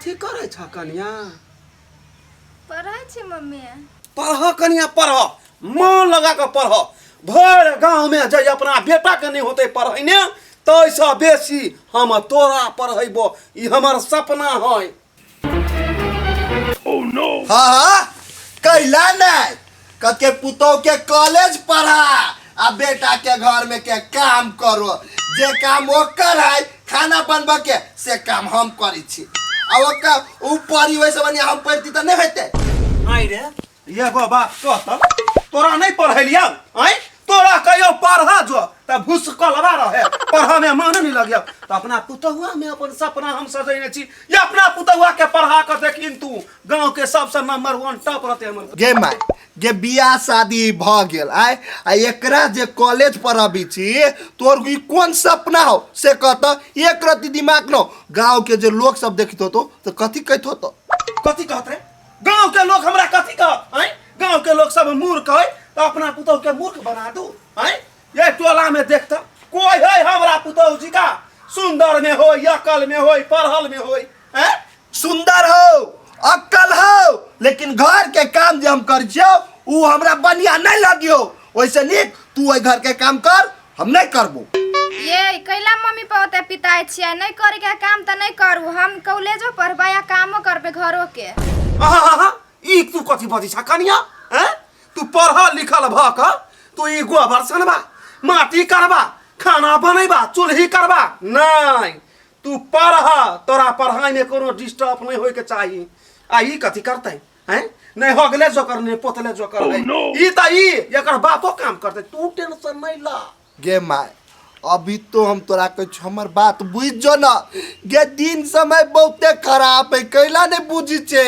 कथी करै छ कनिया? पढ़ै छी मम्मी। पढ़ कनिया पढ़, मन लगा कऽ पढ़। भरि गाँवमे जे अपना बेटाके नहि होतै पढ़ैने, ताहिसँ बेसी हम तोरा पढ़ैबो, ई हमर सपना है। हाँ हाँ, कैला नहीं कके पुतोह के कॉलेज पढ़ा आ बेटा के घर में के काम करो। जे काम ओकर है खाना बनबे के, से काम हम करी छी। आ ओकर उ पढ़ी वैसे बढ़िया हम पढ़ती तऽ नहीं हेतै। आइ रे, एगो बात कह तऽ, तोरा नहीं पढ़ेलियौ? आँय, तोरा कहियो पढ़ा जो तऽ भुसकलवा रहे, पढ़ऽ में मन नहीं लगियो, तऽ अपना पुतहुआ में अपन सपना हम सजेने छी। ये अपना पुतहुआ के पढ़ा कऽ देखिन तू, गांव के सबसे नंबर वन टॉप रहते हमर। गे माय गे, बियाह शादी भ गेल आय आ एकरा जे कॉलेज पढ़बी छी, तोर ई कोन सपना हो से कह तऽ। एक रत्ती दिमाग न? गांव के जे लोग सब देखित होतो तऽ कथी कहत होतो? कथी कहत रे गांव के लोग हमरा? कथी कहत? आँय, गांव के लोग सब मूर्ख है तऽ अपना पुतहु के मूर्ख बना दू? आँय, ये टोला में देख तऽ कोई है हमरा पुतहु जी का सुंदर में होय, अकल में होय, पढ़ल में होय? हैं? सुंदर हो, अक्कल हो, लेकिन घर के काम जे हम कर छियौ उ हमरा बढ़िया नहीं लगियो। ओइसे नीक तू ओहि घर के काम कर, हम नहीं करबो। ये कैला मम्मी पर ओते पिताइ छियै? नहीं करे के काम तऽ नहीं करू। हम कॉलेजो पढ़बै आ कामो करबै घरो के। आहा आहा, ई तू कथी बजै छ कनिया? हैं, तू पढ़ल लिखल भऽ कऽ तू ई गोबर सनबा, माटी करबा, खाना बनैबा, चूल्ही करबा? नहीं, तू पढ़, तोरा पढ़ाई में कोनो डिस्टर्ब नहीं होय के चाही। आ ई कथी करतै? हैं, नहीं हगले जोकर नहीं पोतले जोकर है ई, त ई एकर बापो काम करतै, तू टेंशन नहीं ला। गे माय, अभी तो हम तोरा कहै छियौ, हमर बात बुझि जो न गे। दिन समय बहुते खराब है, कैला नहीं बुझी छे?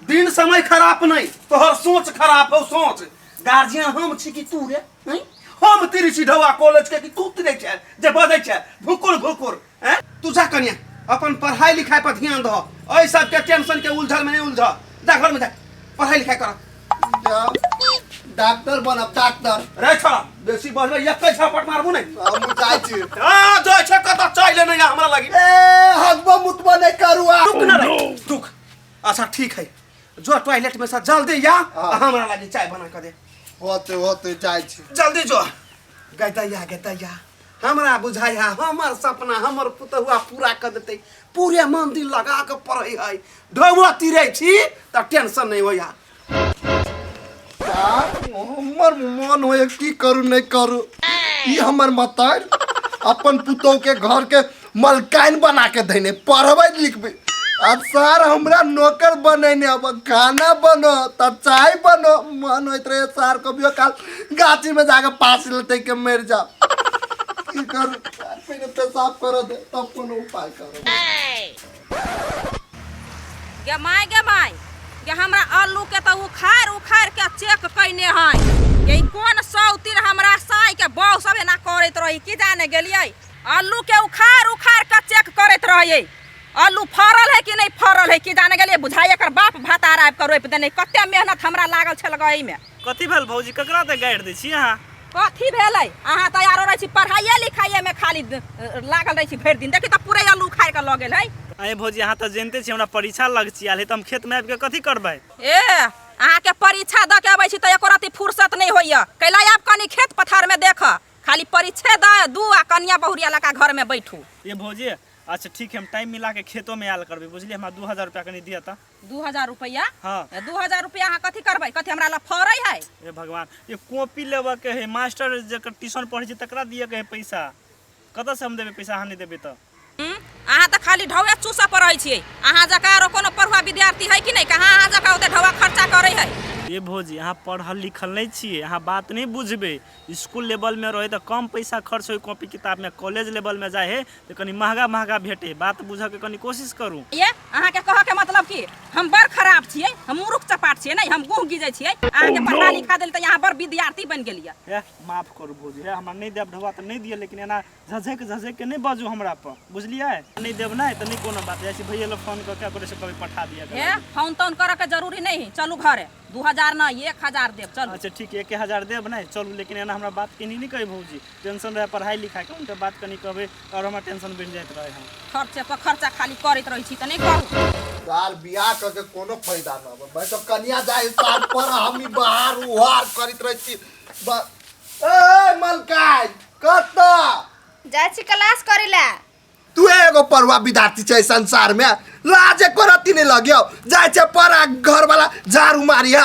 दिन समय खराब नहीं, तोहर सोच खराब हो सोच। गार्जियन हम छी कि तू रे? हैं? हम तिरी छी ढौआ कॉलेज के कि तू तिरै छै जे बजै छै भुकुर भुकुर? हैं, तू जा कनिया, अपन पढ़ाई लिखाई पर ध्यान दह, एहि सबके टेंशन के उलझल में नहीं उलझ। जा घर में जा, पढ़ाई लिखाई कर। जाओ, डॉक्टर बनब डॉक्टर। रे छोड़ा, बेसी बजबै एकै झापट मारबू नहीं। हम जाइ छी। आ जाइ छै कतऽ? चाइले नहीं हमरा लगी। ए, हगबो मुतबो नहीं करू आ। रुक ना रे, रुक। अच्छा ठीक है, जो टॉयलेट में से जल्दी या आ हमरा लगी चाय बना के दे। होते होते, जाइ छी। जल्दी जो। गैतैया गैतैया, हमरा बुझाइ है हमर सपना हमर पुतहुआ पूरा कर देतै। पूरे मन दिल लगा के पढ़ै है, ढौआ तिरै छी तऽ टेंशन नहीं होइया। यार, हमर मन होय की करू नहीं करू। ई हमर मतार अपन पुतोह के घर के मलकाइन बना के धैने, पढ़बै लिखबै, अब सर हमरा नौकर बनेने, अब खाना बनो तब चाय बनो। मन होइत रहे सर कभियो काल गाछी में जाके पास लेते के मर जा। की करू यार, पहिले पेशाब कर दे तब कोनो उपाय करो। गे माय गे माय गे, हमरा आलू के तऽ उखाड़ उखाड़ के चेक कयने है गे। ई कोन सौतीर हमरा साई के बहू सब एना करैत रही की जाने गेलियै। आलू के उखाड़ उखाड़ के चेक करैत रहियै, आलू फड़ल है कि नहीं फड़ल है की जाने गेलियै। बुझाइ एकर बाप भातार आबि कऽ रोपि देने। कते मेहनत हमरा लागल छल ग एहिमे। कथी भेल भौजी? ककरा तऽ गारि दै छी अहाँ? कथी भेलै? अहाँ तऽ आरो रहै छी पढ़ाइए लिखाइए में खाली लागल रहै छी भरि दिन। देखी तऽ पूरे आलू उखाड़ि कऽ लऽ गेल है। अरे भौजी, अहाँ तऽ जनिते छी हमरा परीक्षा लगचियाल है, तऽ हम खेतमे आबि कऽ कथी करबै? ए, अहाँके परीक्षा दऽ के अबै छी तऽ एको रत्ती फुर्सत नहि होइए। कैला आब कनि खेत पथारमे देख, खाली परीक्षे दऽ दू आ कनिया बहुरिया लऽ कऽ घरमे बैठू। ये भौजी, अच्छा ठीक है, हम टाइम मिला के खेतोमे आयल करबै, बुझलियै? हमरा 2000 रुपया कनि दिअ तऽ। 2000 रुपैआ? हाँ। 2000 रुपैआ अहाँ कथी करबै? कथी हमरा लग फड़ै है? हे भगवान, ये कॉपी लेबऽ के है, मास्टर जकर ट्यूशन पढ़ै छै तकरा दिअ के है पैसा। कतऽसँ हम देबै पैसा, अहाँ नहि देबै तऽ? अहाँ तऽ खाली ढौए चूसऽ पर रहै छियै। अहाँ जकाँ आरो कोनो पढ़ुआ विद्यार्थी है कि नहि? कहाँ अहाँ जकाँ ओते ढौआ खर्चा करै है? ये भौजी, अहाँ पढ़ल लिखल नहि छियै, अहाँ बात नहि बुझबै। स्कूल लेवलमे रहै तऽ कम पैसा खर्च होइ कॉपी किताबमे, कॉलेज लेवलमे जाइ हइ तऽ कनि महगा महगा भेटै। बात बुझऽके कनि कोशिश करू। ये अहाँके कहऽके मतलब कि हम बड़ खराब छियै, हम मूर्ख चपाट छियै? नहि, हम गुह गिजै छियै? अहाँके पढ़ा लिखा देल तऽ अहाँ बड़ विद्यार्थी बनि गेलियै। हे, माफ करू भौजी। हे, हमरा नहि देब ढौआ तऽ नहि दिअ, लेकिन एना झझकि झझकि के नहि बाजू हमरा पर, बुझलियै? नहि देब नहि तऽ नहि कोनो बात। जाइ छी भैया लग फोन कऽ के ओकरे से कहबै पठा दिअ। हे, फोन तोन करऽ के जरूरी नहि है। चलू घरे, 2000। हजार नहि, 1000 देब। चलू। अच्छा ठीक, 1000 देब नहि, चलू। लेकिन एना हमरा बात कनी नहि कही भौजी, टेंशन रहै पढ़ाइ लिखाइके, हुनकर बात कनी कहबै आओर हमरा टेंशन बढ़ि जाइत रहै हँ। खर्चे पर खर्चा खाली करैत रहै छी तऽ नहि करू। सार बियाह कऽ के कोनो फायदा न बा भाई, तो कनिया जाय सार पर हम ही बाहर उहार करैत रहै छी। ए मलकाइ कतऽ जाइ छी क्लास करै लए। तू एगो पढ़ुआ विद्यार्थी छै संसार में, लाज एको रत्ती नहीं लगियो, जाय छै पढ़ आ घर वाला झाड़ू मारियो।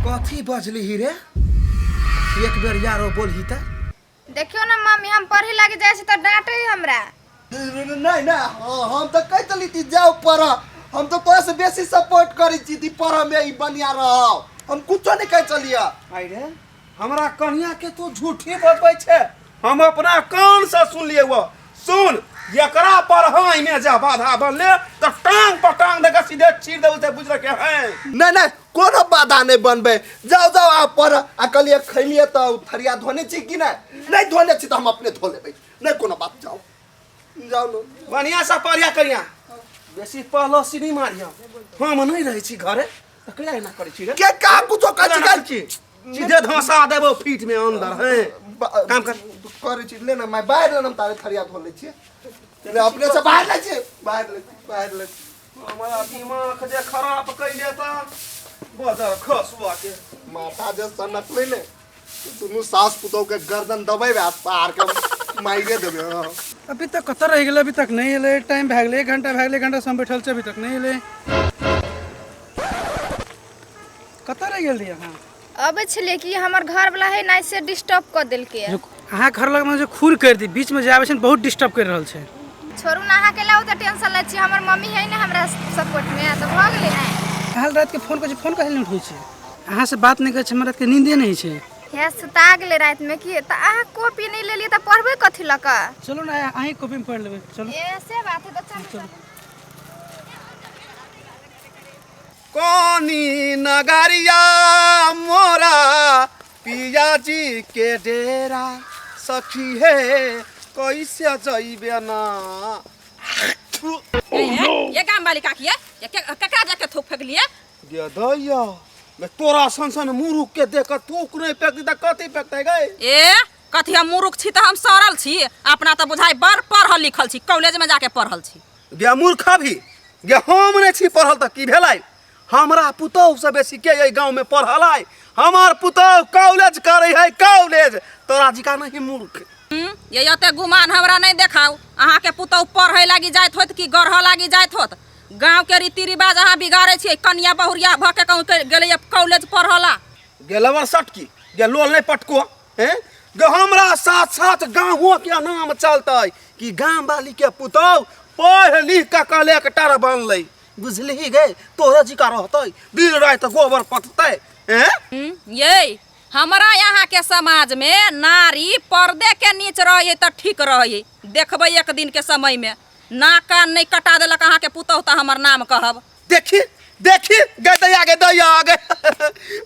कथी बजली रे? एक बेर यारो बोलही त। देखियौ ने मम्मी, हम पढ़े लागी जाइ छी तऽ डांटे हमरा। नहीं नहीं, हाँ, हम तो कह चली थी जाओ पढ़, हम तो तोरा से बेसी सपोर्ट करी छी ती पढ़ में ई बनिया रहो, हम कुछो नहीं कह चलिया। आई रे हमरा कन्या के तू झूठी बतबै छै, हम अपना कान से सुनलिए वो। सुन, एकरा पर हाँ में जा बाधा बनले तो टांग पर टांग देके सीधे चीर देबो, से बुझ रखे हैं। नहीं नहीं, कोनो बाधा नहीं बनबे, जाओ जाओ आप पढ़। आ कहलिए खैलिए तो थरिया धोने छी कि नहीं? नहीं धोने छी तो हम अपने धो लेबै, नहीं कोनो बात, जाओ जाओ नो। बढ़िया से पढ़िया करिया, बेसी पहलसी नहीं मारिया। हम नहीं रहै छी घरे तऽ कैला एना करै छी रे? के का कुछो कहै छी? कैला छी? सीधे धंसा देबो फीट में अंदर है। काम कर। करै छी, ले ना मैं बाहर ले ना, तारे थरिया धो लै छी, ले अपने से बाहर लै छी, बाहर लै छी, बाहर लै छी। हमरा दिमाग जे खराब कैले तऽ बदर खसुआ के माथा जे सनकलै ने, दुनू सास पुतोह के गर्दन दबेबै आ पार के मारिए देबै। हाँ। अभी तक कतऽ रहि गेलै? अभी तक नहि एलै, टाइम भए गेलै, 1 घंटा भए गेलै, 1 घंटा से हम बैठल छी, अभी तक नहि एलै। कतऽ रहि गेल रहियै अहाँ? अबै छलियै कि हमर घरवला है ने से डिस्टर्ब कऽ देलकै। अहाँ घर लगमे जे खून करि दी, बीचमे जे आबै छै ने बहुत डिस्टर्ब करि रहल छै। छोड़ू ने, अहाँ केला ओते टेंशन लै छी? हमर मम्मी है ने हमरा सपोर्ट में, तऽ भऽ गेलै ने। अहाँ रातिके फोन करै छी, फोन कहे नहि उठबै छी? अहाँ से बात नहि करै छी, हमरा रातिके नींदे नहि होइ छै। हे सुता गेलै रातिमे की तऽ अहाँ कॉपी नहि लेलियै तऽ पढ़बै कथी लऽ कऽ? चलू ने, अहीं कॉपीमे पढ़ि लेबै, चलू। ए से बात है तऽ चलू चलू। कोनी नगरिया मोरा पियाजी के डेरा, सखी हे कैसे जइबे ना। ये गाम वाली काकी, ये केकरा जाके थूक फेकलिए? गे दैया मैं तोरा सन सन मुरुख के देख के थूक नहीं फेंकती त कथी फेंकते गए? ए कथी हम मुरुख छी तऽ हम सड़ल छी? अपना तऽ बुझाइ बड़ पढ़ल लिखल छी, कॉलेज में जाके पढ़ल छी। गे मूर्ख भी गे, हम नहीं छी पढ़ल तऽ की भेलै? हमरा पुतोहु से बेसी के एहि गाँव में पढ़ल है? हमार पुतोहु कॉलेज करे है कॉलेज, तोरा जिका नहीं मूर्ख। ये एते गुमान हमरा नहीं देखाउ। अहाँके पुतोहु पढ़े लागी जाइत होत कि गढ़ लागी जाइत होत, गाँव के रीति रिवाज अहाँ बिगाड़ै छियै। कनिया बहुरिया भऽ के कहूँ गेलैया कॉलेज पढ़ला। गे लवर सटकी गे, लोल नहीं पटको हैं गे, हमरा साथ साथ गाँवों के नाम चलतै कि गाम वाली के पुतोहु पढ़ लिख के कलेक्टर बनलै, बुझलिही गे? तोरे जिका रहतै दिन राति गोबर पटतै हैं? ये हमरा यहाँ के समाज में नारी पर्दे के नीच रहे तऽ ठीक रहे। देखबै एक दिन के समय में नाक कान नहीं कटा देलक अहाँ के पुतोहु तऽ हमर नाम कहब। देखी देखी गे दैया, गे दैया गे,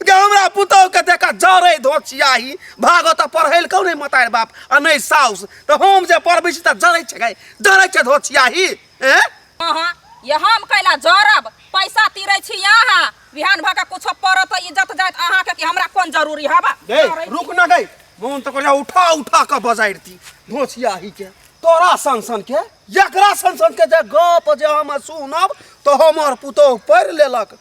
गे हमरा पुतोहु के देख जरे धोचियाही भागो तऽ पढ़ै लए नहीं मतार बाप आ नहीं साउस, तऽ हम जे पढ़बै छी तऽ जरै छै गे, जरै छै धोचियाही हैं। हाँ ये हम कैला जरब? पैसा तीरै छी अहाँ, बिहान भऽ के कुछो पड़त तऽ इज्जत जायत अहाँके कि हमरा कोन जरूरी हवा? गे रुक ना गई, मोन तऽ करिया उठा उठा कऽ बजारती धोचियाही के। तोरा सन सन के एकरा सन सन के जे गप जे हम सुनब तऽ हमर पुतोहु पढ़ि लेलक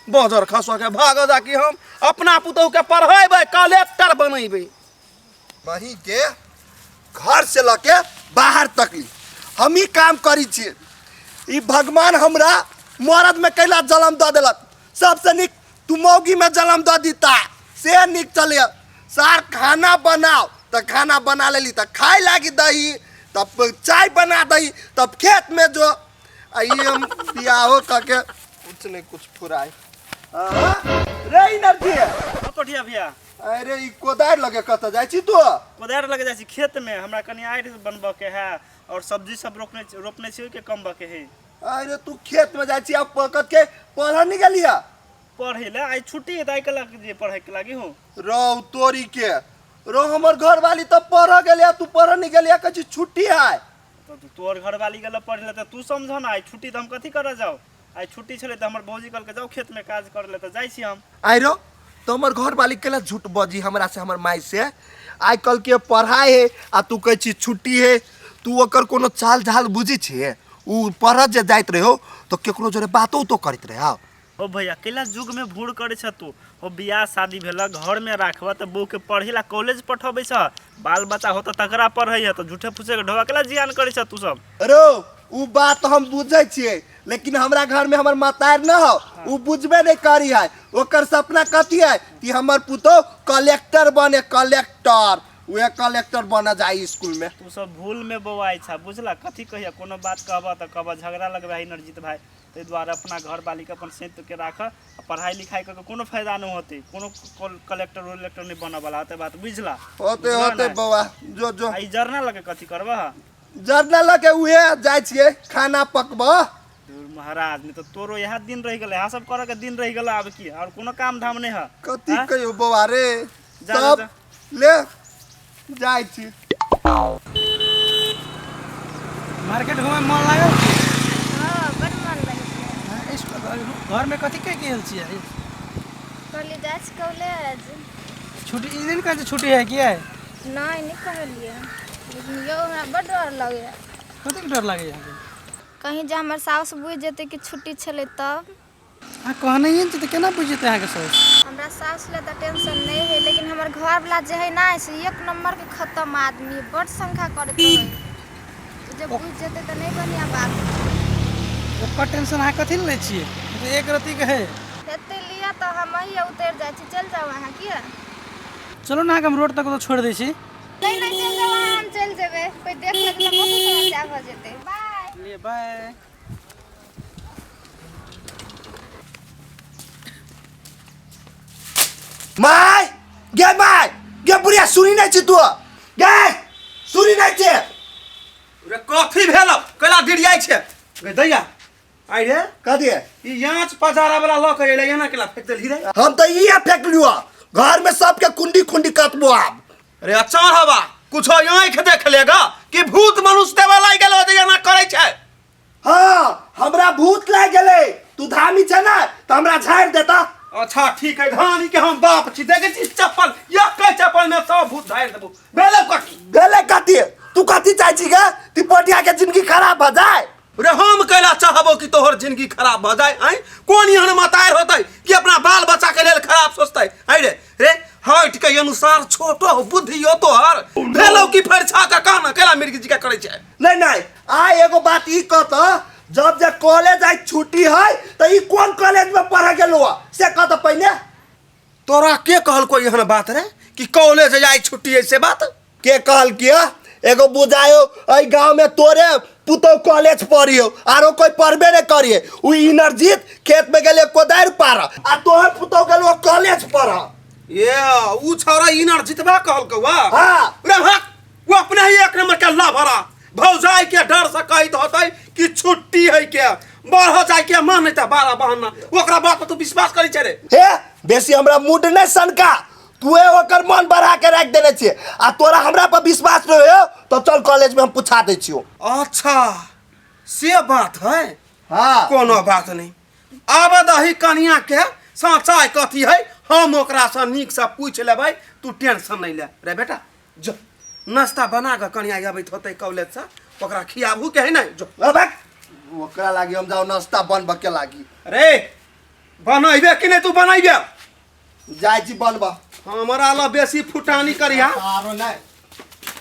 बजर खसऽ के भाग जाकि हम अपना पुतोहु के पढ़ेबै कलेक्टर बनेबै। वही के घर से लके बाहर तक ली हम ही काम करी छी। ई भगवान हमरा मरद में कैला जन्म दऽ देलक? सबसे नीक तू मौगी में जन्म दऽ दीता से नीक चले। सार खाना बनाओ तऽ खाना बना लेली तऽ खाय लागी दही, तब चाय बना दही, तब खेत में जो आ ई हम बियाहो कऽ के कुछ नहीं कुछ फुराय। रे इनर हाँ कोठिया भैया। अरे ई कोदारि लगे कतऽ जाइ छी तू? कोदारि लगे जाइ छी खेत में, हमरा कनि आड़ि बनबऽ के है और सब्जी सब रोपने रोपने छी ओहिके कमबऽ के है। अरे तू खेत में जाइ छी आ पकड़ के पढ़ऽ नहीं गेलिया? पढ़े ला आइ छुट्टी है तऽ आइ कला जे पढ़े के लागी हूँ। रौ तोरी के रौ, हमर घर वाली तऽ पढ़ऽ गेलिया, तू पढ़ऽ नहीं गेलिया, कहै छी छुट्टी है। तऽ तोहर घरवाली गेल पढ़ै लए तऽ तू समझ ने, आइ छुट्टी तऽ हम कथी करऽ जाउ? आइ छुट्टी छलै तऽ हमर भौजी कहलकै जाउ खेतमे काज करै लए, तऽ जाइ छी हम। आइ रो तो हमर घर वाली केला झूठ बजी हमरा से, हमर माय से? आइ कल के पढ़ाई है आ तू कहै छी छुट्टी है। तू ओकर कोनो चाल झाल बुझी छियै? उ पढ़त जे जाइत रहो तो केकरो जोरे बातो तो करैत रहे। ओ भैया, कैला युगमे भूर करै छ तू? ओ बियाह शादी भेलक, घरमे राखबह तऽ बहूके पढ़ै ला कॉलेज पठबै छ, बाल बच्चा होतऽ तकरा पढ़ै है, तऽ झूठे फूसे के ढोआ कैला जियान करै छ तू सब? रो उ बात हम बुझै छियै, लेकिन हमरा घर में हमर मातार न हो, उ बुझबे नहीं करी है। ओकर सपना कथी है कि हमर पुतोह कलेक्टर बने, कलेक्टर, उहे कलेक्टर बन जाए स्कूल में। तू सब भूल में बौआइ छ, बुझला? कथी कहिया कोनो बात कहबह तऽ कहबह झगड़ा लगबै है नरजीत भाई। ताहि दुआरे अपना घर वालीके अपन सैंत के राख आ पढ़ाई लिखाई कऽ के कोनो फायदा नहि होतै, कोनो कलेक्टर उलेक्टर नहि बनऽ वाला होतै, बात बुझला? होते। बुझला होते। ने? बौआ, जो जो। आ ई जरना लऽ के कथी करबह? जरना लऽ के उहे जाइ छियै खाना पकबह। दूर महाराज, नहि तऽ तोरो इएह दिन रहि गेलै, इएह सब करऽ के दिन रहि गेलै। आब की आओर कोनो काम धाम नहि है? कथी आँय? कहियो बौआ रे। जा, जा। सब ले जाइ छी। मार्केट घूमे मन लागल की? हाँ, बड़ मन लगै छै। हाँ, घरमे कथी कहि गेल छियै? कहलियै जाइ छी कॉलेज। छुट्टी ई दिन कहै छै छुट्टी है की? नहि, नहि कहलियै, लेकिन यौ हमरा बड़ डर लगैए। कथीके डर लागैए अहाँके? कहीं जे हमर साउस बुझि जेतै कि छुट्टी छलै तब। अहाँ कहने ने छी तऽ केना बुझि जेतै अहाँके साउस? हमरा साउस लए तऽ टेंशन नहि है, लेकिन हमर घरवला जे है ने से एक नम्बरके खतम आदमी है, बड़ शंका करैत रहै है। जे बुझि जेतै तऽ नहि बढ़िआँ बात। ओकर टेंशन अहाँ कथी लए लै छियै? ओ तऽ एक रत्तीके है। हेतै लिअ तऽ हम अहिए उतरि जाइ छी, चलि जाउ अहाँ किया। चलू ने, अहाँके हम रोड तक ओतऽ छोड़ि दै छी। नहि नहि, चलि जाउ अहाँ, हम चलि जेबै। कोइ देख लेतै तऽ बहुत समस्या भऽ जेतै। बाय। लिए, बाय। My गे, my गे, बुढ़िया सुनी नहीं छी तू? गे, सुनी नहीं छी? रे, कथी भेल? कैला डिरियाइ छै गे दैया? आइ रे। कथी? ई याच पजारा वाला लऽ के एलै, एना केला फेंक देलही रे? हम तो इहे फेंकलियो, घर में सबके कुंडी कुंडी कटबो आब। अरे अचार हवा कुछो आँखि देख लेगा कि भूत मनुष्य देवा लागि गेलो जे एना करै छै? हाँ, हमरा भूत लागि गेलै। तू धामी छै ने तऽ हमरा झाड़ि देता। अच्छा ठीक है, धानी के हम बाप छी। देखै छी चप्पल, एक चप्पल में सब भूत झाड़ि देबो। भेलै कथी? भेलै कथी? तू कथी चाहै छी गे? ती पटिया के जिंदगी खराब भऽ जाय? रे, हम कैला चाहबो कि तोहर जिंदगी खराब भऽ जाय? आँय, कोन एहन मतार होतै कि अपना बाल बच्चा के लेल खराब सोचतै? आँय रे, रे हटि के अनुसार छोटो हो बुद्धि हो तोहर। भेलौ कि फरिछा के कहना कैला मिर्गी जी के करै छै? नहीं नहीं, आ एगो बात ई कहत, जब जे कॉलेज आई छुट्टी है तऽ ई कोन कॉलेज में पढ़े गेलो से कहत पहिने। तोरा के कहलको एहन बात रे कि कॉलेज जाय छुट्टी है से बात? के कहल किया? एगो बुझायो, एहि गांव में तोरे पुतोह कॉलेज पढ़ियो, आरो कोई पढ़बे नहीं करिए। उ इनरजीत खेत में गेले कोदारि पार आ तोहर पुतोह गेलो कॉलेज पढ़। ये उ छौड़ा इनर जितबा कहलको वा? हाँ। रे भाग, वो अपने ही एक नंबर के लाभरा भौजाई के डर से कहैत होतै कि छुट्टी है के बढ़ जाय के मन नहीं त बारह बहाना। ओकरा बात पर तू विश्वास करै छै रे? हे, बेसी हमरा मूड नहीं सनका। तूहे ओकर मन बढ़ा के राखि देने छियै आ तोरा हमरा पर विश्वास नहीं हो तो चल कॉलेज में हम पूछा दै छियो। अच्छा से बात है। हाँ। कोनो बात नहीं, आब दही कनिया के साँचाइ कथी है, हम ओकरासँ नीकसँ पूछि लेबै, तू टेंशन नहीं ले। रे बेटा, जो नाश्ता बना कऽ कनिया अबैत होतै कॉलेजसँ, ओकरा खियाबू के है ने, जो। अबे, ओकरा लागी हम जाओ नाश्ता बनबऽ के लागी? रे, बनैबे कि नहीं तू बनैबे? जाइ छी बनबऽ। हमरा लग बेसी फुटानी करिया। आरो नहीं।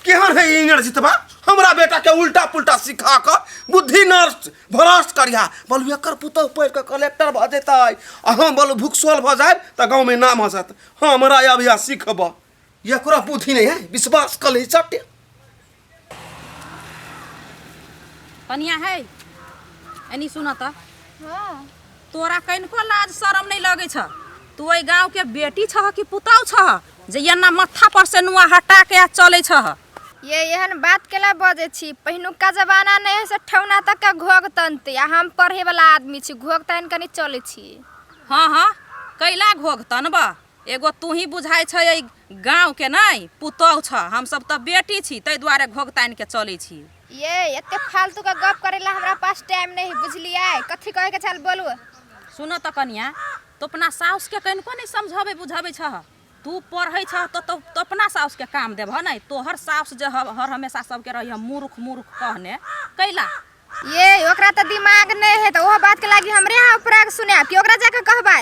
केहन है इंजन जितबा, हमरा बेटा के उल्टा पुल्टा सिखा कऽ बुद्धि नष्ट भ्रष्ट करिया। बोलू एकर पुतहु पढ़ि कऽ कलेक्टर भऽ जेतै आ हम बोलू भुखसोल भऽ जायब तऽ गाँवमे नाम हँसत। हमरा अभिया सिखब, एकरो बुद्धि नहीं है, विश्वास कऽ लै चट्टे। कनिया है, एनी सुन तऽ। हाँ। तोरा कनिको लाज शरम नहि लगै छ? तू एहि गाँवके बेटी छह कि पुतहु छह जे एना माथा पर से नुआ हटा के आ चलै छह? ये एहन बात केला बजै छी? पहिनुका जमाना नहि है से ठेहुना तक के घोघ तनतै, आ हम पढ़े वाला आदमी छी, घोघ तानि कनि चलै छी। हाँ हाँ, कैला घोघ तनबह? एगो तू ही बुझाइ छै एहि गाँवके नहि पुतहु छ, हमसब तऽ बेटी छी, ताहि दुआरे घोघ तानि के चलै छी। ये एते फालतू का गप करेला हमरा पास टाइम नहीं है, बुझलियै? कथी कहे के छल बोलू। सुनो तऽ कनिया, तो अपना साउस के कनिको नहीं समझाबै बुझाबै छह। तू पढ़ै छह तो अपना साउस के काम देबह नहीं। तोहर साउस जे हर हमेशा सबके रही मूर्ख मूर्ख कहने कैला। ये ओकरा तऽ दिमाग नहीं है, तऽ ओहो बात के लागी हमरे यहाँ उपराग सुनायब कि ओकरा जाके कहबै?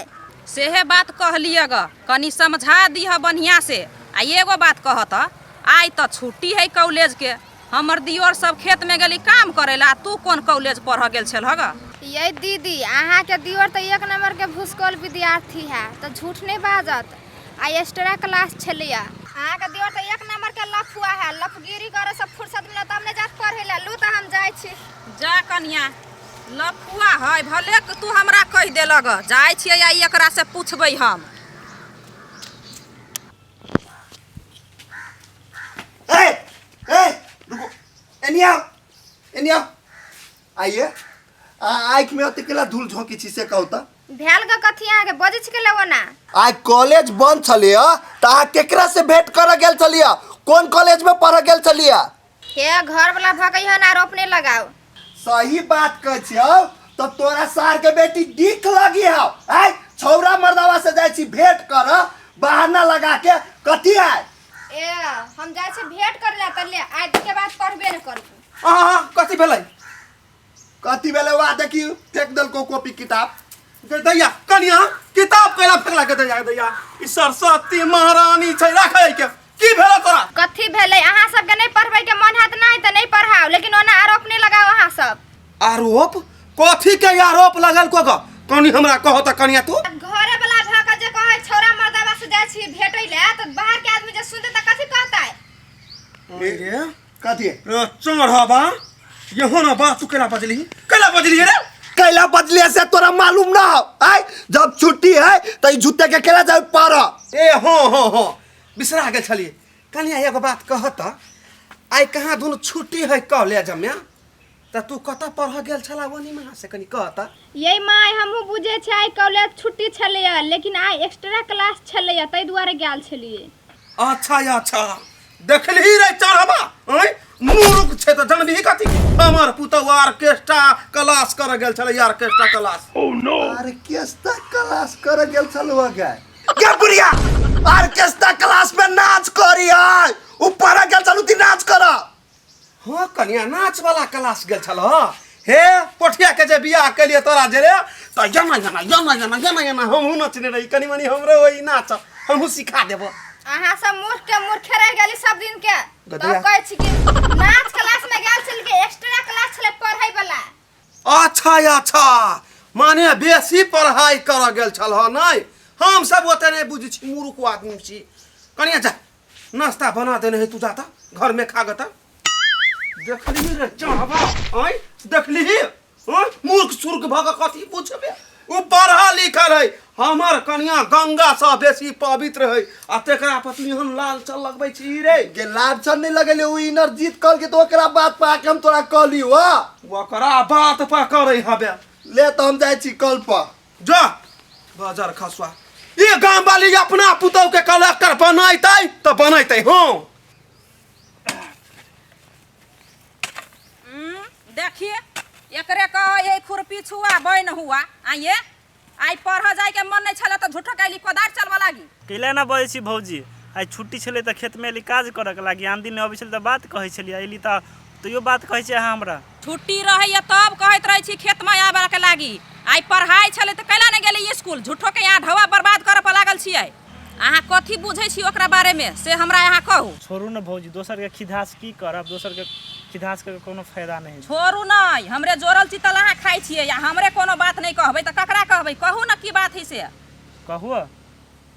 सेहे बात कहलिए ग, कनी समझा दीह बढ़िया से। आ एगो बात कहत, आइ तऽ छुट्टी है कॉलेज के, हमर दियोर सब खेत में गेली काम करेला, तू कोन कॉलेज पढ़ गेल छल ग? ये दीदी, अहाँ के दियोर तऽ एक नंबर के भूसकोल विद्यार्थी है, तऽ झूठ नहीं बाजत। आ एक्स्ट्रा क्लास छलैया। अहाँ के दियोर तऽ एक नंबर के लफुआ है, लफगिरी करे से फुर्सत मिलत तब ने जात पढ़े ला। लू तऽ हम जाइ छी। जा कनिया, लफुआ है भले तू हमरा कहि देलक, जाइ छियै आ एकरा से पूछबै हम। ए ए रुको, एनिया एनिया आइए। आँख में अते केला धूल झोंकी छी से कहू त। भेल ग कथी अहाँ के बजै छी केला ओना? आइ कॉलेज बंद छलियै त अहाँ केकरा से भेंट करऽ गेल छलियै? कोन कॉलेज में पढ़ऽ गेल छलियै? हे घर वाला भऽ गई हन आरोप नहीं लगाओ। सही बात कहै छियौ त तोरा सार के बेटी डीक लगी हौ। आइ छौरा मर्दावा से जाइ छी भेंट करऽ बहाना लगा के, कथी आइ? ए हम जाइ छी भेंट करे ला त ले आइ के बाद पढ़बे न करबो। अहाँ कथी भेलै? कथी भेलै वा देखी फेंक देलको कॉपी किताब। दैया कनिया किताब कैला फेंकला के? दैया दैया, ई सरस्वती महारानी छै राखै के। की भेलै तोरा? कथी भेलै? अहाँ सबके नहीं पढ़बै के मन हैत नहीं तऽ नहीं पढ़ाओ, लेकिन ओना आरोप नहीं लगाओ अहाँ सब। आरोप कथी के आरोप लगल को ग? कनी हमरा कहो त कनिया तू। घरे वाला भऽ के जे कहै छौरा मर्दावा से जाइ छी भेटै ले, तऽ बाहर के आदमी जे सुनतै तऽ कथी कहतै? अरे कथी रे चढ़बा, यहो ना बात तू केला बजली, केला बजली रे? कैला बजली से तोरा मालूम ना हो? आय जब छुट्टी है त ई झूठे के केला जाय पढ़। ए हो हो हो, बिसरा गेल छलिए। कनिया एगो बात कहत, आइ कहाँ दुनू छुट्टी है कॉलेज में, त तू कतऽ पढ़ गेल छला ओनी महा से कनी कहत। ये माय हमहूँ बुझे छै आइ कॉलेज छुट्टी छलैया, लेकिन आइ एक्स्ट्रा क्लास छलैया ताहि दुआरे गेल छलियै। अच्छा अच्छा, देखलही रे चढ़बा, आँय मूर्ख छै तऽ जानबही कथी? हमर पुतहु ऑर्केस्ट्रा क्लास करऽ गेल छलै, ऑर्केस्ट्रा क्लास। ऑर्केस्ट्रा क्लास करऽ गेल छलहुँ गे? गे बुढ़िया, ऑर्केस्ट्रा क्लास में नाच करी आय ऊपर गेल छलहुँ ती नाच करऽ? हाँ कनिया, नाच वाला क्लास गेल छल। हे पोठिया के जे बियाह केलिए तोरा जे रे तऽ याना याना याना याना याना याना हमहूँ नचने रही, कनी मनी हमरो ओहि नाच हमहूँ सिखा देबो। अहाँ सब मूर्ख के मूर्खे रह गेली सब दिन के। गधिया। तब कहै छी कि नाच क्लास में गेल छल कि एक्स्ट्रा क्लास छलै पढ़ै वाला। अच्छा अच्छा, माने बेसी पढ़ाई करऽ गेल छल। नहि हम सब ओते नहि बुझै छी, मूर्ख आदमी छी। कनिया जा नाश्ता बना देने है, तू जाता घर में खा गता। देखलिही रे चढ़बा, आँय देखलिही? आँय मूर्ख सुर्ख भऽ कऽ कथी पूछबे? ओ पढ़ल लिखल है, हमर कनिया गंगा सँ बेसी पवित्र है, आ तेकरा पर तू एहन लाल चल लगबै छी रे? गे लाल चल नहीं लगेले, उ इनरजीत कहल के तो ओकरा बात पर आके हम तोरा कहली हो। ओकरा बात पर करै हबे। ले तो हम जाइ छी कल पर। जा बाजार खसुआ, ई गाम वाली अपना पुतहु के कलेक्टर बनैतै तऽ बनैतै। हँ देखिए एकरे कहे खुरपी छुआ बन हुआ। आइए आइ पढ़ जाय के मन नहीं छले तऽ झूठो कैली कोदार चलबऽ लागी। कैला ना बजै छी भौजी? आइ छुट्टी छलै तऽ खेतमे एली काज करऽके लागी। आन दिन अबै छलै तऽ बात कहै छलियै, अयली तऽ तैयो बात कहै छियै अहाँ हमरा। छुट्टी रहैया तब कहैत रहै छी खेतमे आबऽ के लागी। आइ पढ़ाइ छलै तऽ कैला नहि गेली स्कूल? झूठो के यहाँ ढवा बर्बाद करऽ पर लागल छियै। अहाँ कथी बुझै छी ओकरा बारेमे से हमरा अहाँ कहू। छोड़ू ने भौजी, दोसरके खिधास की करब? दोसरके खिधास करके कोनो फायदा नहि। छोड़ू नहि, हमरे जोड़ल चितल अहाँ खाइ छियै आ हमरे कोनो बात नहि कहबै तऽ ककरा कहबै? कहू ने की बात है से। कहू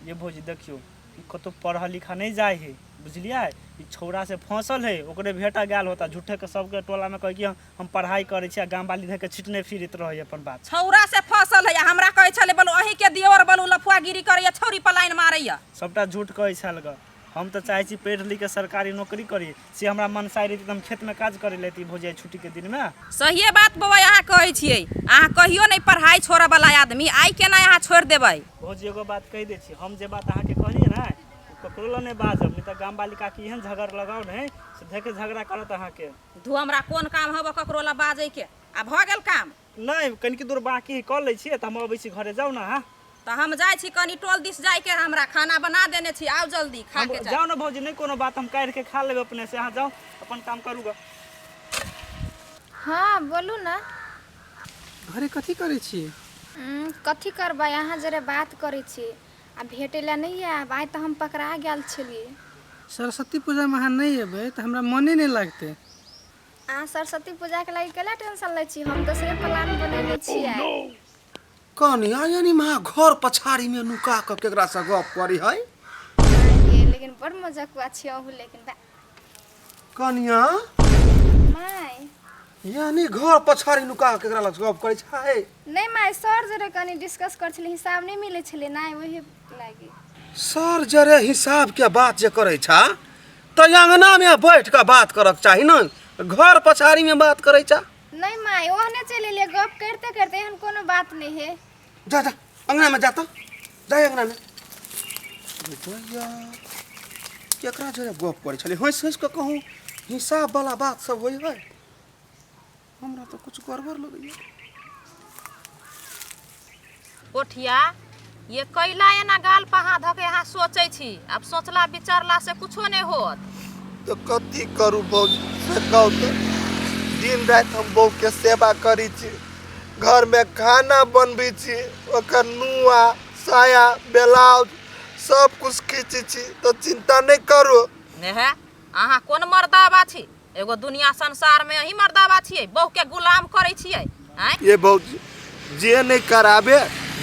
ये भौजी, देखियौ ई कतहु पढ़ऽ लिखऽ नहि जाइ हइ, बुझलियै? ई छौड़ा से फँसल हइ, ओकरे भेटऽ गेल होता। झूठेके सबके टोलामे कहै कि हम पढ़ाइ करै छी, आ गामवाली धऽ के छिटने फिरैत रहै अपन बात। छौड़ा से फसल है, हमरा कहै छलै बोलू अहीं के दियोर बोलू लफुआगिरी करैया, छौरी पलायन मारैया। सबटा झूठ कहै छल ग। हम तऽ चाहै छी पढ़ि लिख के सरकारी नौकरी करी, से हमरा मनसाय रहितै तऽ हम खेतमे काज करै लए अयती भौजी आइ छुट्टीके दिनमे। सहिए बात बौआ अहाँ कहै छियै। अहाँ कहियो नहि पढ़ाइ छोड़ऽ वाला आदमी, आइ केना अहाँ छोड़ि देबै? भौजी एगो बात कहि दै छी, हम जे बात अहाँके कहलियै ने ओ ककरो लग नहि बाजब, नहि तऽ गाम वाली काकी एहन झगड़ लगाउ ने से धैके झगड़ा करत अहाँके। धू, हमरा कोन काम हब ककरो लग बाजैके? आ भऽ गेल काम? नहि, कनिक दूर बाँकी है, कऽ लै छियै तऽ हम अबै छी घरे। जाउ ने अहाँ। तऽ हम जाइ छी कनि टोल दिस जाइके, हमरा खाना बना देने छी, आउ जल्दी खा के जाउ। जाउ ने भौजी, नहि कोनो बात, हम काढ़ि के खा लेबै अपने से। अहाँ जाउ, अपन काम करू ग। हँ, बोलू ने। घरे कथी करै छी? कथी करबै, अहाँ जरे बात करै छी आ भेटै लए नहि आयब। आइ तऽ हम पकड़ा गेल छलियै। सरस्वती पूजामे अहाँ नहि एबै तऽ हमरा मने नहि लागतै। अहाँ सरस्वती पूजाके लागि केला टेंशन लै छी? हम दोसरे प्लान बनेने छियै। कनिया, यानी माँ घर पछाड़ी में नुका कऽ केकरा से गप करी है? ये लेकिन बड़ मजाकुआ छी अहूँ लेकिन बा। कनिया। माय। यानी घर पछाड़ी नुका कऽ केकरा लग गप करै छै? नहि माय, सर जरे कनि डिस्कस कर छलै, हिसाब नहि मिलै छलै नहि, ओही लागि। सर जरे हिसाब के बात जे करै छा तऽ अंगना में बैठ कऽ बात करक चाही ने, घर पछाड़ी में बात करै छा? नहि माय, ओहने चलि एलियै गप करिते करिते, एहन कोनो बात नहि है। जा जा, अंगना में जा तऽ जा अंगना में। भैया, केकरा जरे गप करै छलै हँसि हँसि कऽ? कहूँ हिसाब वाला बात सब होइ है? हमरा तऽ कुछ गड़बड़ लगैया। कोठिया, ये कैला एना गाल पहा धके अहाँ सोचै छी? आब सोचला विचारला से कुछो नहि होत। तऽ कथी करू भौजी, से कहू तऽ? दिन राति हम बहूके सेवा करै छी, घरमे खाना बनबै छी, ओकर नुआ साया ब्लाउज सब कुछ खींचै छी, तऽ चिन्ता नहि करू। नेहे, अहाँ कोन मर्दाबा छी? एगो दुनिया संसार में अही मर्दाबा छियै, बहू के गुलाम करै छियै आँय? ये भौजी, जे नहि कराबे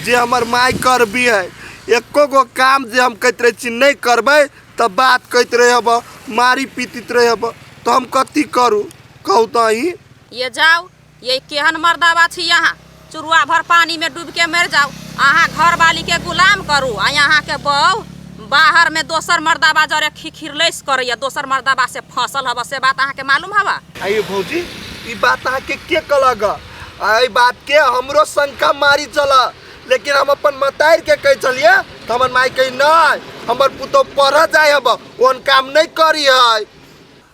जे हमर माय करबी है, एको गो काम जे हम कहैत रहै छी नहि करबै तऽ बात कहैत रहब, मारी पीटित रहब, तऽ हम कथी करू, कहू तऽ अहीं। ये जाउ, ये केहन मर्दाबा छी अहाँ? चुरुआ भर पानी में डूब के मरि जाउ। अहाँ घरवाली के गुलाम करू आ अहाँ के बहू बाहर में दोसर मर्दाबा जरे खिखिरलैस करैया, दोसर मर्दाबा से फंसल हब, से बात अहाँ के मालूम हवा? आइए भौजी, ई बात अहाँके के कहलक? आ एहि बातके हमरो शंका मारी चल, लेकिन हम अपन मतारि के कहै छलियै तऽ हमर माय कही नहि, हमर पुतोह पढ़ऽ जाइ हब, ओहन काम नहि करी है।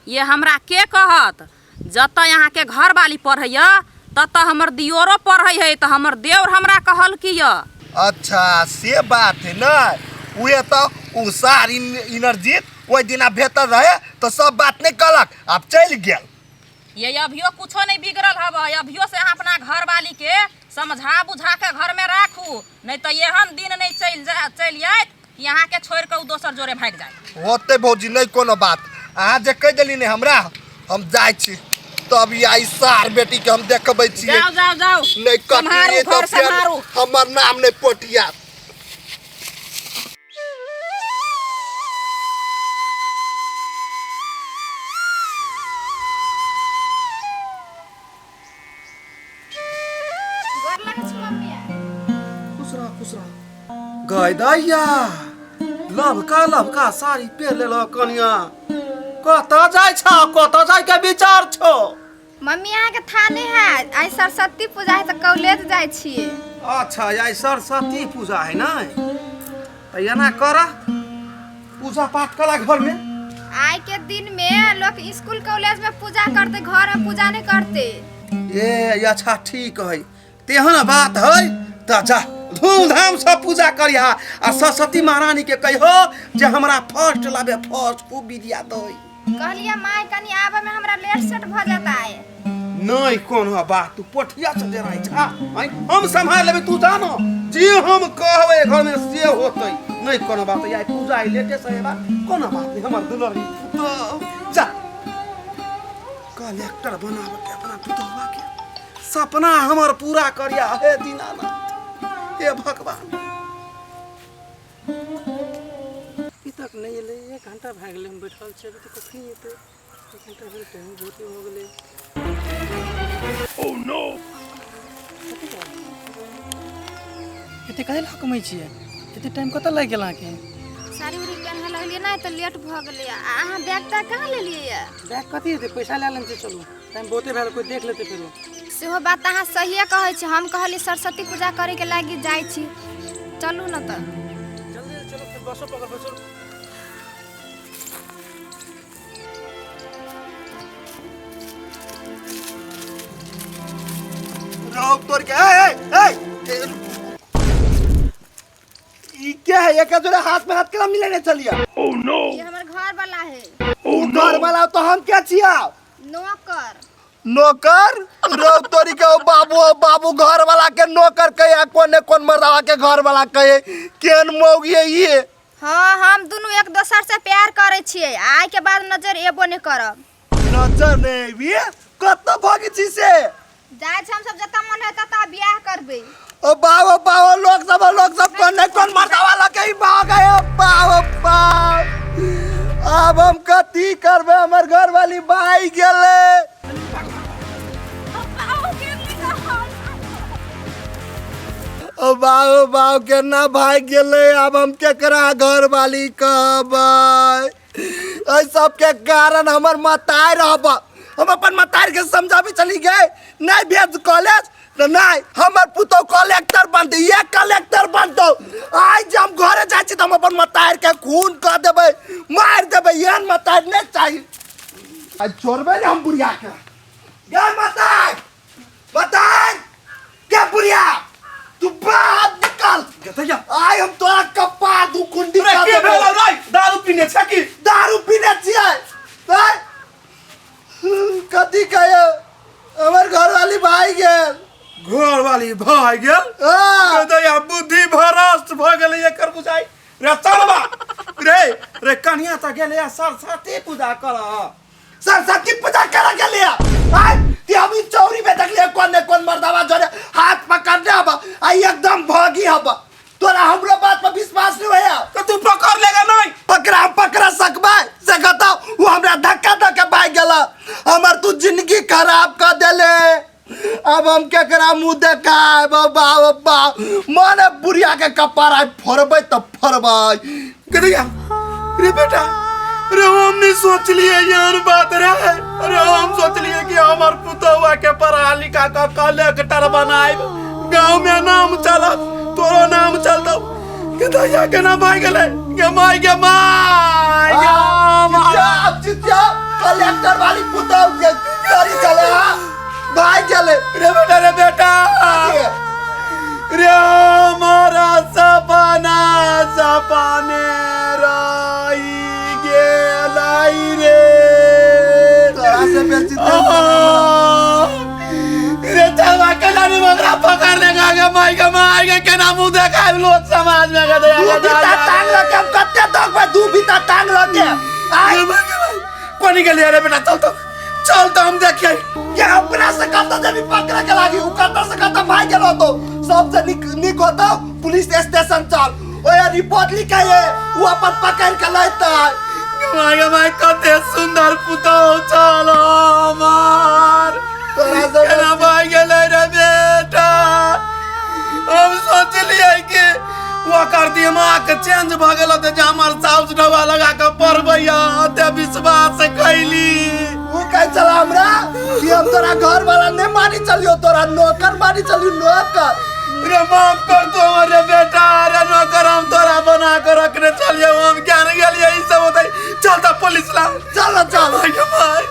ये हमरा के कहत? जतऽ अहाँके घरवाली पढ़ैया ततऽ हमर दियोरो पढ़ै है, तऽ हमर देवर हमरा कहल की यऽ। अच्छा, से बात है ने? उहे तऽ उ सार इनर्जित ओहि दिना भेटल रहे तऽ सब बात नहि कहलक, आब चलि गेल। ये अभियो कुछो नहीं बिगड़ल हब, अभियो से अहाँ अपना घरवाली के समझा बुझा के घर में राखू, नहीं तऽ एहन दिन नहीं चलि जा चलि आयत कि अहाँ के छोड़ के उ दोसर जोरे भागि जायत। होतै भौजी, नहि कोनो बात। अहाँ जे कहि देली ने हमरा, हम जाइ छी तब ई सार बेटी के हम देखबै छियै। जाओ जाओ जाओ। नहि सम्हारू कटली घर तऽ फेर सम्हारू। हमर नाम नहि पोटिया। गोर लगै छी मम्मी। खुश रह, खुश रह। गय दैया, लभका लभका साड़ी पहिर लेलक कनिया, कतऽ जाइ छ? कतऽ जाय के विचार छौ? मम्मी, अहाँके था नहि है, आइ सरस्वती पूजा है तऽ कॉलेज जाइ छियै। अच्छा, आइ सरस्वती पूजा है ने? तऽ एना कर, पूजा पाठ कला घर में। आइ के दिन में लोग स्कूल कॉलेज में पूजा करते, घर में पूजा नहीं करते। ए अच्छा, ठीक है, तेहन बात है तऽ जा, धूमधाम से पूजा करिहा आ सरस्वती महारानी के कहिहो जे हमरा फर्स्ट लाबे, फर्स्ट, खूब विद्या दै। कहलियै माय, कनि आबे में हमरा लेट सेट भऽ जाता है। नहीं कोनो बात, तू पोठिया से डराइ छा? आँय, हम सम्हार लेबै, तू जानो, जे हम कहबै घर में से होतै। नहीं कोनो बात, आइ पूजा आइ लेटे से हेबा, कोनो बात नहीं। हमर दुलरी पुतोह, जा, कलेक्टर बनाबे के अपना पुतोहवा के सपना हमर पूरा करिया हे दीनानाथ, हे भगवान। अभी तक नहि एलै, एक घंटा भए गेलै हम बैठल छी, अभी तक कखनी एतै? एक घंटा भेल, टाइम बहुत हो गेलै। एते कथी लए कमै छियै? एते टाइम कतऽ लागि गेल अहाँके? साड़ी उड़ी पहने लगलियै ने तऽ लेट भऽ गेलै। आ अहाँ बैग तैग कहाँ लेलियै यऽ? बैग कथी हेतै, पैसा लए लेने छियै। चलू, टाइम बहुते भेल, कोइ देख लेतै फेरो। सेहो बात अहाँ सहिए कहै छी। हम कहलियै सरस्वती पूजा करैके लागि जाइ छी, चलू ने तऽ। जल्दी चलू, फेर बसो पकड़बै, चलू। रोक तोड़ के ए ए ए ई क्या है एक जोड़े हाथ में हाथ केना मिलेने चलिया ये हमर घर वाला है। घर वाला तो हम क्या छिया? नौकर। नौकर? रौ तोरी के ओ बाबू, ओ बाबू घर वाला के नौकर कहे, कोने कोन मर्दावा के घर वाला कहे, केहन मौगी है ये? हाँ, हम दुनू एक दोसर से प्यार करे छियै, आइ के बाद नजर एबो नहीं करब। नजर नहीं एबी? कतऽ भागी छी से? जाइ छी हम सब जतऽ मन है ततऽ बियाह करबै। ओ बाबू, बाबू, लोग सब, लोग सब कोने कोन मर्दावा लके ही भाग गए। ओ बाबू, बाप, आब हम कथी करबै? हमर घर वाली भाग गेलै। ओ बाबू, बाबू, केना भाग गेलै? आब हम केकरा घर वाली कहबै? एहि सबके कारण हमर मताय रहब। हम अपन मतार के समझाबी चली गए, नहीं भेज कॉलेज तऽ नहीं, हमर पुतोह कलेक्टर बनतै, ये कलेक्टर बनतौ। आइ जे हम घरे जाइ छी तऽ हम अपन मतार के खून कऽ देबै, मारि देबै। एहन मतार नहीं चाही। आइ छोड़बै ने हम बुढ़िया के। गे मतार, मतार के बुढ़िया, तू बाहर निकल। गदैया। आइ हम तोरा कपार दू कुंडी रे कऽ की देबै। भेलौ रे? दारू पीने छै की? दारू पीने छियै? आँय? कथी कहियो, हमर घरवाली भागि गेल। घरवाली भागि गेल? हाँ। गदैया बुद्धि भ्रष्ट भऽ गेलै एकर बुझाइ। रे चलबा रे, रे कनिया तऽ गेलै सरस्वती पूजा करऽ। सरस्वती पूजा करऽ गेलै? आय कि हम ई चौरी में देखलियै कोन ने कोन मर्दावा जोरे हाथ पकड़ने हब आ एकदम भागी हब। तोरा हमरो बात पर विश्वास नहीं होया? तो तू पकड़ लेगा नहीं? पकड़ा पकड़ा सकबै से बताओ? वो हमरा धक्का दऽ के भागि गेल। हमर तू जिंदगी खराब कर देले। अब हम केकरा मुंह देखाब? बाप बाप, माने बुढ़िया के कपार आइ फोड़बै तऽ फोड़बै। गदैया रे बेटा रे, हम नहीं सोच लिए यार बात रे। अरे हम सोच लिए कि हमार पुतौआ के पढ़ा लिखा के कलेक्टर बनाए, गांव में नाम चलत, तोरो नाम चलतौ। गदैया केना भागि गेलै? गे माय, गे माय, गे माय। चिचिया चिचिया, कलेक्टर वाली पुतौह के गाड़ी चले, हाँ भाग गेलै। रे बेटा, रे बेटा रे, हमारा सपना सपने रही गेलै रे। तोरा से बेसी रे चलवा के जानी मगरा पकड़ लेगा। गे माय, गे माय, गे केना मुंह देखाय लोग समाज में? गे दू बीता टांग लके हम कते दगबै? दू बीता टांग लके आइ कोनी गेलियै रे बेटा? चल तो, चल तो हम देखिए। के अपना से कतऽ जेबी पकड़े के लागी? उ कतऽ से कतऽ भागि गेल होतो। सबसे नीक नीक होतो पुलिस स्टेशन चल, ओया रिपोर्ट लिखाइए, उ अपन पकड़ के लैतै। माय गे माय, कते सुंदर पुतौह छल हमार। तोरा से केना भागि गेलै रे बेटा? हम सोचलियै कि ओकर दिमाग चेंज भऽ गेल होतै जे हमर साउस ढौआ लगा कऽ पढ़बैया, ओते विश्वास कैली। उ कहै छला हमरा कि हम तोरा घर वाला नहीं मानी चलियो, तोरा नौकर मानी चलियो, नौकर। रे माफ कर दो रे बेटा रे, नौकर हम तोरा बना के रखने चलियो, हम ज्ञान गेलियै ई सब होतै। चल तऽ पुलिस ला चल न चल। माय गे माय।